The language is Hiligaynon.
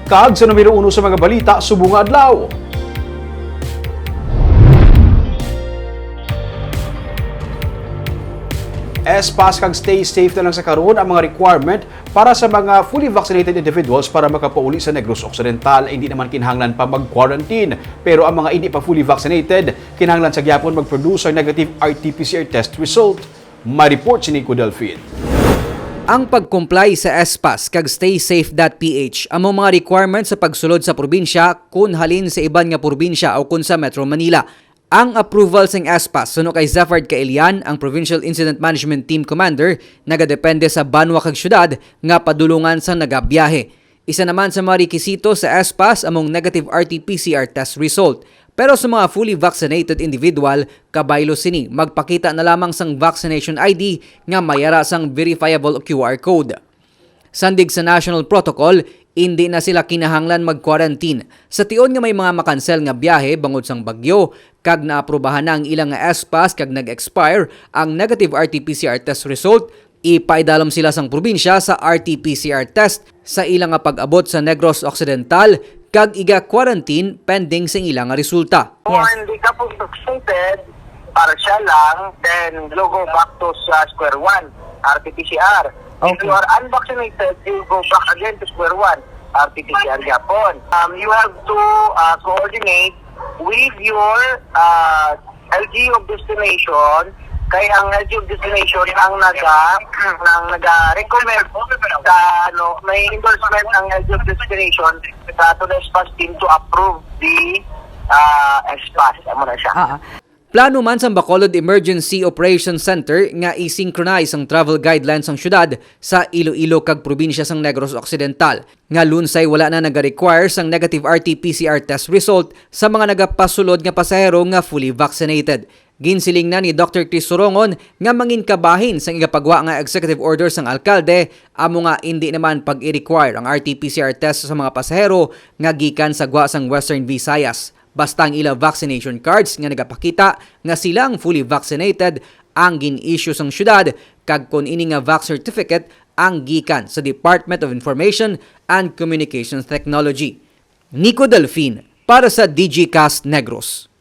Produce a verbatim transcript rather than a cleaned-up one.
Kag sa numero uno sa mga balita subong nga adlaw. S-Pass kag Stay Safe na lang sa karon ang mga requirement para sa mga fully vaccinated individuals para makapauli sa Negros Occidental. Hindi naman kinahanglan pa mag-quarantine. Pero ang mga hindi pa fully vaccinated, kinahanglan sa gyapon mag-produce ang negative R T P C R test result. May report si Nico Delfin. Ang pag-comply sa S-Pass kag stay safe dot P H amo mga requirements sa pagsulod sa probinsya, kun halin sa iban nga probinsya o kun sa Metro Manila. Ang approval sang S-Pass suno kay Zeffard Kailian, ang Provincial Incident Management Team Commander, nagadepende sa banwa kag syudad nga padulungan sang nagabiyahe. Isa naman sa mga rekisito sa S-Pass among negative R T P C R test result. Pero sa mga fully vaccinated individual, kabaylo sini magpakita na lamang sang vaccination I D nga may ara sang verifiable Q R code. Sandig sa national protocol, indi na sila kinahanglan mag-quarantine. Sa tion nga may mga makansel nga biyahe bangod sang bagyo, kag naaprubahan na ang ilang nga S-Pass kag nag-expire ang negative R T P C R test result, ipaidalom sila sang probinsya sa R T P C R test sa ila nga pag-abot sa Negros Occidental kag iga-quarantine pending sa ila nga resulta. Kung hindi ka po vaccinated, partial lang, then you go back to sa square one, R T P C R. If Okay. You are unvaccinated, you go back again to square one, R T P C R gyapon. Um, you have to uh, coordinate with your uh, L G U of destination, kay ang L G U of destination ang naga ang naga-recommend sa ano, may endorsement ang L G U of destination sa to the S-Pass team to approve the uh, S-Pass. Amo na siya. Ah, ah. Plano man sang Bacolod Emergency Operations Center nga i-synchronize ang travel guidelines sang syudad sa Iloilo kag probinsya sang Negros Occidental. Nga lunsay wala na naga-require sang negative R T P C R test result sa mga nagapasulod nga pasahero nga fully vaccinated. Ginsiling na ni Doctor Chris Sorongon nga mangin kabahin sang igapagwa nga executive order sang alkalde, amo nga indi naman pag-i-require ang R T P C R test sa mga pasahero nga gikan sa gwa sang Western Visayas, basta ang ila vaccination cards nga nagapakita nga sila ang fully vaccinated ang gin-issue sang syudad, kag kon ini nga vax certificate ang gikan sa Department of Information and Communications Technology. Nico Delfin para sa Digicast Negros.